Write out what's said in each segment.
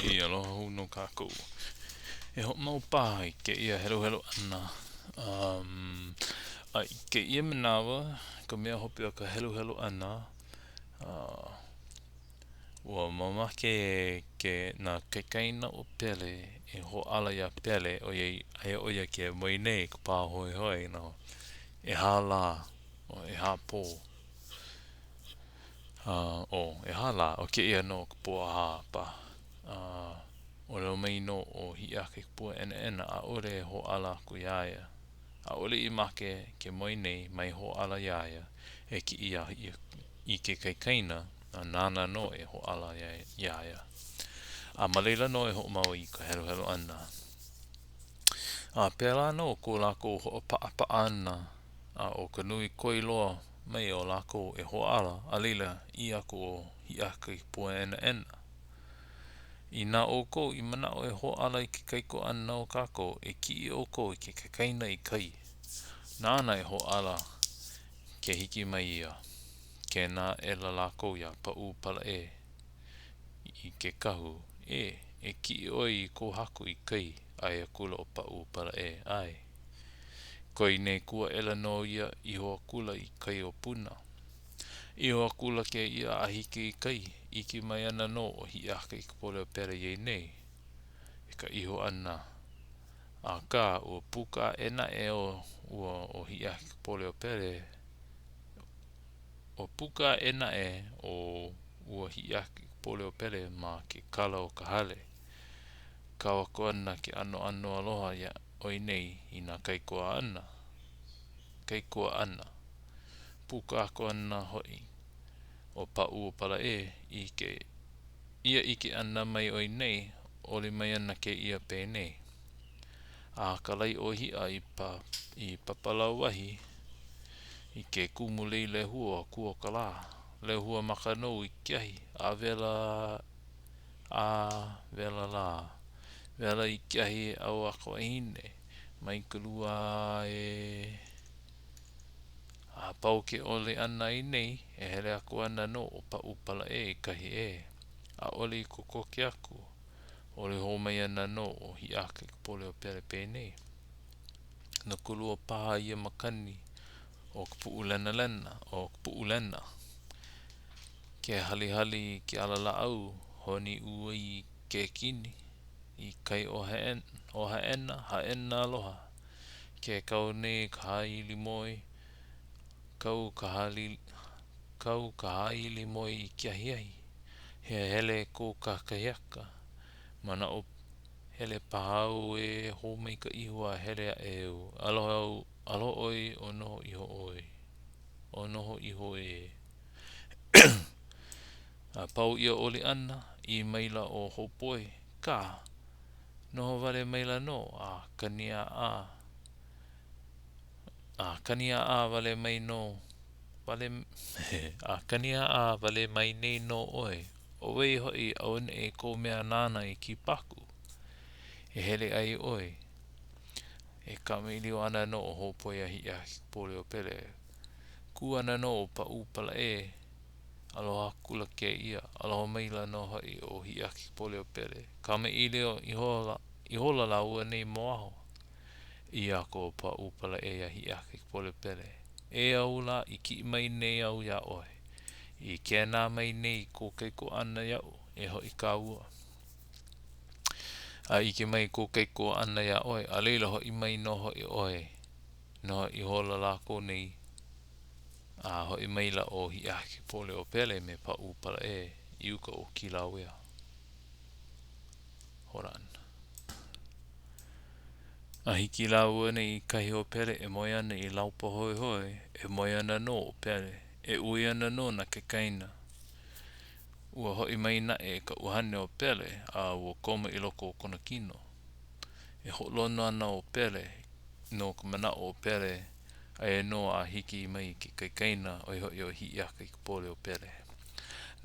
E aloha hou nō kākou. E hoʻomau paha i kēia heluhelu ʻana. Um, a i kēia manawa, ka mea hope o ka heluhelu ʻana, uh, ua mamake ke, nā kaikaina o Pele e hōʻala iā Pele ʻoiai aia ʻo ia ke moe nei i ka pāhoehoe no ʻehā lā, o ʻehā pō. A, ʻo ʻehā lā, ʻo kēia nō ka pō ʻahā paha. A, ʻōlelo mai nō ʻo Hiʻiaka i ka pua ʻenaʻena, ʻaʻole e hōʻala aku iā ia. ʻAʻole i make ke moe nei, mai hōʻala iā ia, e kiʻi iā i ke kaikaina, a nāna nō e hōʻala iā ia. A ma laila nō e hoʻomau ai i ka heluhelu ʻana. A pēlā nō ko lākou hoʻopaʻapaʻa ʻana, a ʻo ka nui koi loa mai o lākou e hōʻala, a laila, ʻī aku ʻo Hiʻiaka i ka pua ʻenaʻena, Inā ʻoukou i manaʻo e hōʻala i ke kaikuaʻana o kākou, e kiʻi ʻoukou i ke kaikaina i kai. Nāna e hōʻala ke hiki mai ia. Kēnā aʻela lākou iā Paʻūpalaʻe i ke kahu, Ē, e kiʻi ʻoe i kou haku i kai, ʻae akula ʻo Paʻūpalaʻe, ʻAe. Koi nei kū aʻela nō ia, iho akula i kai o Puna. Iho akula kēia a hiki i kai, ʻike mai ana nō ʻo Hiʻiakaikapoliopele iā ia nei i ka iho ʻana. Akā, ua puka aʻe naʻe ʻo ua ʻo Hiʻiakaikapoliopele, ua puka aʻe naʻe ʻo ua Hiʻiakaikapoliopele ma ke kala o ka hale. Kau aku ana ke ʻanoʻano aloha iā ʻoe nei i nā kaikuaʻana, kaikuaʻana. Puka aku ana hoʻi ʻo Paʻuopalaʻe i ia ʻike ʻana mai ʻoe nei, oli mai ana kēia penei. A kālai ʻo Hiʻa i pa, i Papalauahi i ke kumu lei lehua o Kūokalā. Lehua maka nou i ke ahi, a wela A wela lā. Wela i ke ahi ʻau a ka wahine, mai ka lua e. A pau ke oli ʻana i nei, e hele aku ana nō ʻo Paʻūpalaʻe i kahi ʻē. ʻAʻole i kokoke aku, oli hou mai ana nō ʻo Hiʻiakaikapoliopele penei. No ka lua paha ia makani o ka Puʻulenalena, o ka Puʻulena. Ke halihali i ke ala lāʻau, honi ʻuwai i ke kini, i kai o o Haʻena, Haʻena aloha. Ke kau nei ka hāili moe, kau ka kau ka hāili moe i ke ahiahi. He hele kou kakahiaka, manaʻo hele paha au e hō mai ka ihu a hele aʻe au. Aloha au, aloha ʻoe o noho iho ʻoe. O noho iho ē. A pau ia oli ʻana, ʻī maila ʻo Hōpoe, Kā! Noho wale maila nō a kaniʻāʻā, a kaniʻāʻā wale mai nō, wale, a kaniʻāʻā wale mai nei nō ʻoe, ʻO wai hoʻi auaneʻi kou mea nāna i kipaku? E hele ai ʻoe. E kamaʻilio ana nō ʻo Hōpoe iā Hiʻiakaikapoliopele. Kū ana nō ʻo Paʻūpalaʻe, aloha akula kēia, aloha maila nō hoʻi ʻo Hiʻiakaikapoliopele. Kamaʻilio ihola, ihola lāua nei ma waho. ʻĪ aku ʻo Paʻūpalaʻe iā Hiʻiakaikapoliopele, Eia au lā i kiʻi mai nei au iā ʻoe. I kēnā mai nei kou kaikuaʻana iaʻu, e hoʻi kāua. A ʻike mai kou kaikuaʻana iā ʻoe, a laila hoʻi mai nō hoʻi ʻoe. Noho ihola lākou nei, a hoʻi maila ʻo Hiʻiakaikapoliopele me Paʻūpalaʻe i uka o Kīlauea. Hold on. A hiki lāua nei i kahi o Pele e moe ana i Laupahoehoe, e moe ana nō ʻo Pele, e ʻuī ana nō nā kaikaina. Ua hoʻi mai naʻe ka ʻuhane o Pele, a ua komo i loko o kona kino. E hoʻolono ana ʻo Pele, no ka manaʻo o Pele, aia nō a hiki mai ke kaikaina, ʻo ia hoʻi ʻo Hiʻiakaikapoliopele.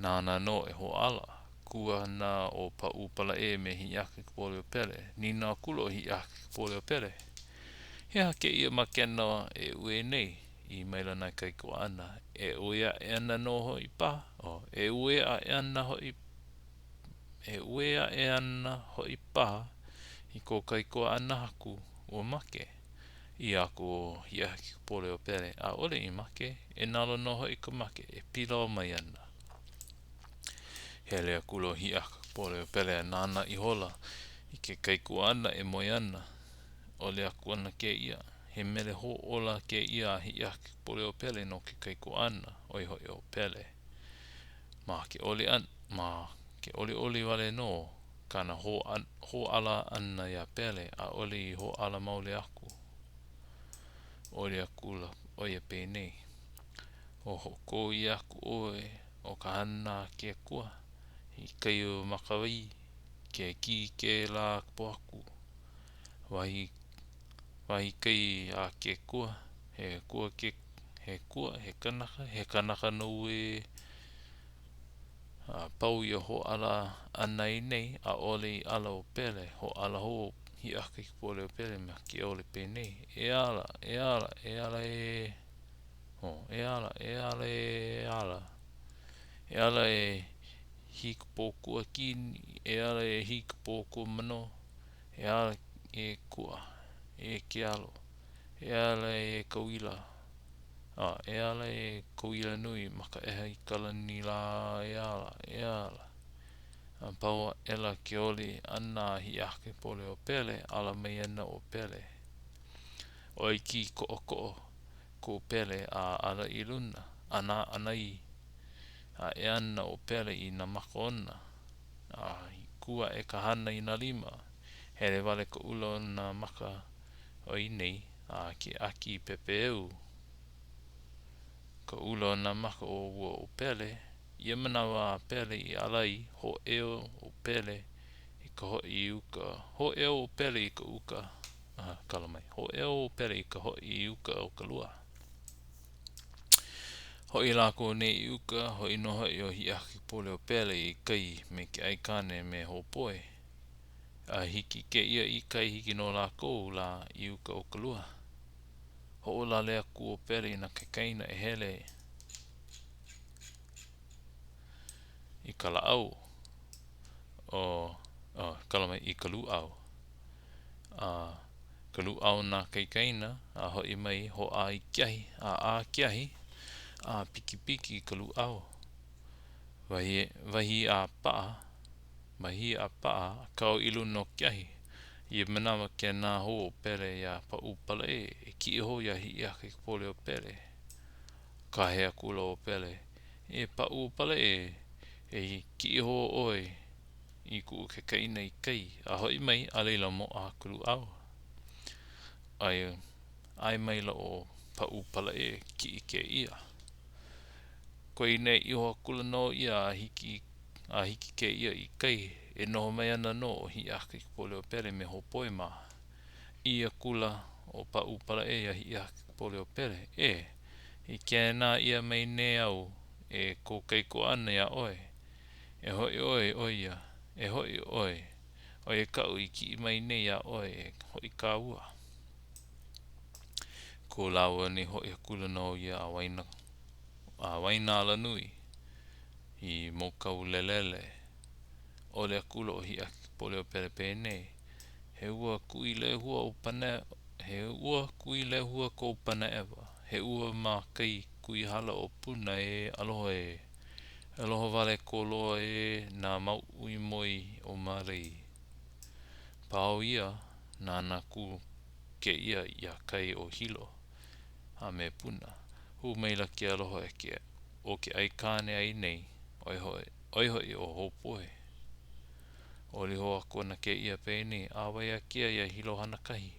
Nāna nō e hōʻala. Kū ana ʻo Paʻūpalaʻe me Hiʻiakaikapoliopele. Nīnau akula ʻo Hiʻiakaikapoliopele, He aha kēia makena e uē nei? ʻĪ maila nā kaikuaʻana, E uē aʻe ana nō hoʻi paha, oh, e uē aʻe ana hoʻi. E uē aʻe ana hoʻi paha i kō kaikuaʻana haku, ua make. ʻĪ aku ʻo Hiʻiakaikapoliopele, ʻAʻole i make, e nalo nō hoʻi ka make, e pilao mai ana. Hele akula ʻo Hiʻiakaikapoliopele a nānā ihola i ke kaikuaʻana e moe ana. ʻOli aku ana kēia. He mele hōʻola kēia a Hiʻiakaikapoliopele no ke kaikuaʻana, ʻo ia hoʻi ʻo Pele. Ma ke oli ma ke olioli wale nō kāna hōʻala ʻana iā Pele, ʻaʻole i hōʻala maoli aku. ʻOli akula ʻo ia penei, O hoʻokō ʻia aku ʻoe o ka hana a ke akua, I kai o Makawai, ke kīkē lā pōhaku. Wahi, wahi kai a ke akua, he akua ke, he akua, he kanaka, he kanaka nou ē. A pau ia hōʻala ʻana i nei, ʻaʻole i ala ʻo Pele. Hōʻala hou ʻo Hiʻiakaikapoliopele me ke oli penei, E ala, e ala, e ala ē. Oh, e ala, e ala, e ala. E ala e Hikapōkuakini, e ala e Hikapōkuamanō, e ala e Kua, e ke alo, e ala e Kauila, a e ala e Kauila nui ma ka ʻeha i ka lani lā, e ala, e ala. A pau aʻela ke oli ʻana a Hiʻiakaikapoliopele, ala mai ana ʻo Pele. ʻOi kīkoʻokoʻo ko Pele a ala i luna, a nā ʻānai aʻe ana ʻo Pele i nā maka ona, a i kū aʻe ka hana i nā lima. Hele wale ka ʻula o nā maka o ia nei a ke ʻaki pepeiao ka ʻula o nā maka o ua ʻo Pele. Ia manawa a Pele i ala ai, hōʻeo ʻo Pele i ka hoʻi i uka. Hōʻeo ʻo Pele i ka uka. Aha, kala mai. Hōʻeo ʻo Pele i ka hoʻi i uka o ka lua. Hoʻi lākou nei i uka, hoʻi nō hoʻi ʻo Hiʻiakaikapoliopele i kai me ke aikāne me Hōpoe. A hiki kēia i kai, hiki nō lākou lā i uka o ka lua. Hoʻolale aku ʻo Pele i nā kaikaina e hele i ka lāʻau, o, oh, kala mai, i ka lūʻau. A ka lūʻau nā kaikaina, a hoʻi mai, hoʻā i ke ahi, a ʻā ke ahi, a pikipiki ka lūʻau. Wahi, wahi a paʻa, wahi a paʻa, a kau i luna o ke ahi. Ia manawa kēnā hou ʻo Pele iā Paʻupalaʻe e kiʻi hou iā Hiʻiakaikapoliopele. Kāhea akula ʻo Pele, E Paʻupalaʻe, e kiʻi hou ʻoe i kuʻu kaikaina i kai, a hoʻi mai, a laila moʻa ka lūʻau. ʻAe, ʻae maila ʻo Paʻupalaʻe e kiʻi kēia. Koe nei iho akula nō ia a hiki, a hiki kēia i kai, e noho mai ana nō ʻo Hiʻiakaikapoliopele me Hōpoe mā. ʻĪ akula ʻo Paʻupalaʻe iā Hiʻiakaikapoliopele, E, i kēnā ʻia mai nei au e kō kaikuaʻana iā ʻoe. E hoʻi ʻoe, ʻo ia, e hoʻi ʻoe, ʻo ia kaʻu i kiʻi mai nei iā ʻoe e hoʻi kāua. Ko lāua nei hoʻi akula nō ia a waena, a waena alanui i Mokaulelele. ʻOli akula ʻo Hiʻiakaikapoliopele penei, He ua kui lehua o pane, he ua kui lehua ko Panaʻewa, he ua ma kai kui hala o Puna ē, aloha ē. Aloha wale kō loa ē nā mauʻu i moi o Mālei. Pau ia, nānā aku kēia iā kai o Hilo a me Puna. Hū maila ke aloha e ke, o ke aikāne a ia nei, ʻo ia hoʻi, ʻo ia hoʻi ʻo Hōpoe. ʻOli hou aku ana kēia penei, A Waiākea iā Hilo Hanakahi.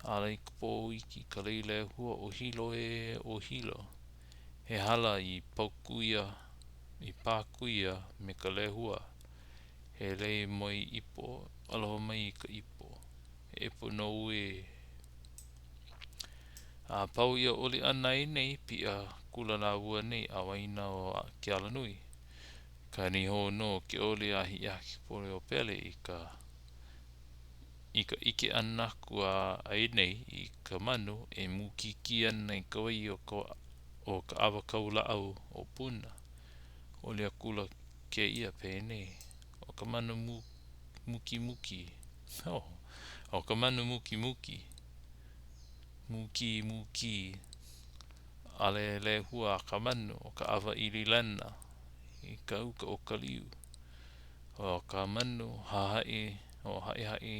Ala i ka pō iki ka lei lehua o Hilo ē, o Hilo. He hala i paukuia, i pākuia me ka lehua. He lei moe ipo, aloha mai i ka ipo. He ipo nou ē. A pau ia ʻoli ʻana a ia nei, piʻi akula lāua nei a waena o ke alanui. Kani hou nō ke oli a Hiʻiakaikapoliopele i ka i ka ʻike ʻana aku a ia nei i ka manu e mūkīkī ana i ka wai o ka o ka ʻawa kau lāʻau o Puna. ʻOli akula kēia penei, ʻO ka. ka manu mukimuki. Oh, ʻo ka manu mukimuki. Mūkī, mūkī. ʻAle lehua a ka manu, ʻo ka ʻawa ʻili lena i ka uka o Kaliu. ʻO ka manu hahaʻi, o haʻihaʻi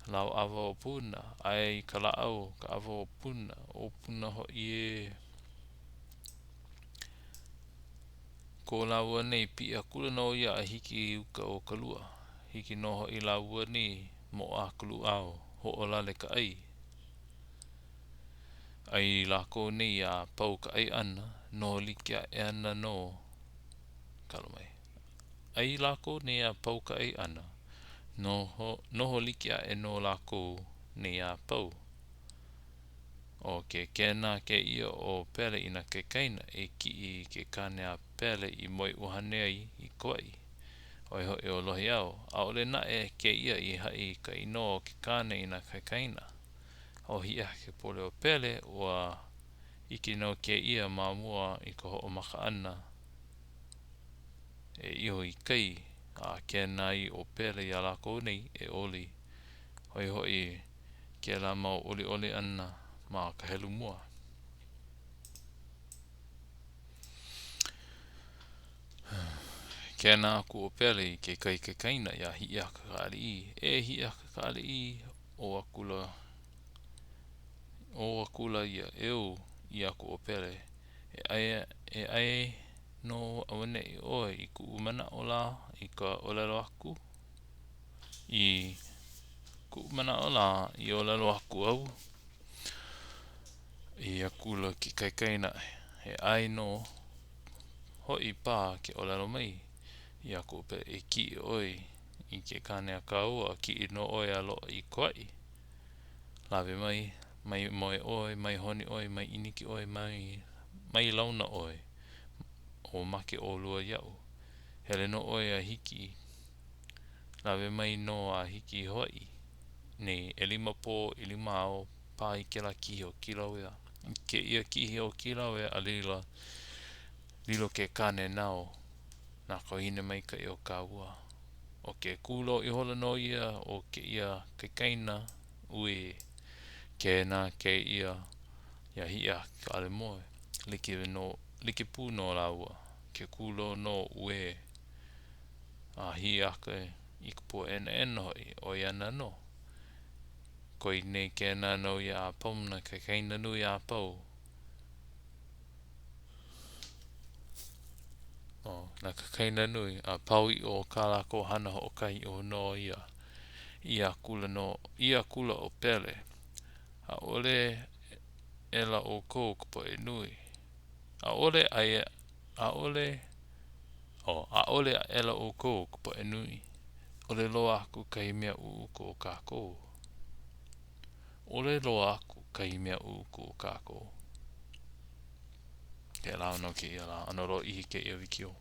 lau ʻawa o Puna, aia i ka lāʻau ka ʻawa o Puna, ʻo Puna hoʻi ē. Ko lāua nei piʻi akula nō ia a hiki i uka o ka lua. Hiki nō hoʻi lāua nei, moʻa ka lūʻau, hoʻolale ka ʻai. ʻAi lākou nei a pau ka ʻai ʻana, noho like aʻe ana nō. Kalo mai. ʻAi lākou nei a pau ka ʻai ʻana, noho, noho like aʻe nō lākou nei a pau. ʻO ke kēnā kēia o Pele i nā kaikaina e kiʻi i ke kāne a Pele i moeʻuhane ai i Kauaʻi, ʻo ia hoʻi ʻo Lohiau. ʻAʻole naʻe kēia i haʻi i ka inoa o ke kāne i nā kaikaina. ʻO Hiʻiakaikapoliopele, ua ʻike nō kēia ma mua i ka hoʻomaka ʻana e iho i kai, a kēnā ai ʻo Pele iā lākou nei e oli. ʻO ia hoʻi kēlā mau olioli ʻana ma ka helu mua. Kēnā aku ʻo Pele i kekahi kaikaina iā Hiʻiakakaʻaliʻi. E Hiʻiakakaʻaliʻi, ʻō akula, ʻō akula ia, Eu, ʻī aku ʻo Pele, e ʻae, e ʻae nō auaneʻi ʻoe i kuʻu manaʻo lā i ka ʻōlelo aku. I kuʻu manaʻo lā i ʻōlelo aku au, ʻī akula ke kaikaina, E ʻae nō hoʻi paha ke ʻōlelo mai. ʻĪ aku ʻo Pele, E kiʻi ʻoe i ke kāne a kāua, a kiʻi nō ʻoe a loaʻa i Kauaʻi. Lawe mai, mai moe ʻoe, mai honi ʻoe, mai ʻiniki ʻoe, mai, mai launa ʻoe, o make ʻolua iaʻu. Hele nō ʻoe a hiki Lawe mai nō a hiki i Hawaiʻi nei, ʻelima pō, ʻelima ao, pā i kēlā kihi o Kīlauea. I kēia kihi o Kīlauea, a laila, lilo ke kāne nāu, na ka wahine maikaʻi o kāua. ʻO ke kūlō ihola nō ia o kēia kaikaina, uē, kēnā kēia iā Hiʻiakakaʻalemoe, like nō, like pū nō lāua, ke kūlō nō, uē. A Hiʻiaka i ka pua ʻenaʻena hoʻi, ʻo ia ana nō. Koi nei kēnā nō ia a pau nā kaikaina nui a pau. ʻO nā kaikaina nui a pau ʻiʻo o kā lākou hana hoʻokahi iho nō ia. ʻĪ akula nō, ʻī akula ʻo Pele, ʻAʻole ʻela ʻoukou ka poʻe nui. ʻAʻole aia, ʻaʻole Oh, ʻaʻole aʻela ʻoukou ka poʻe nui. ʻOle loa aku kahi mea ʻuʻuku o kākou. ʻOle loa aku kahi mea ʻuʻuku o kākou. Kēlā no kēia lā. ʻAno lōʻihi kēia wikiō.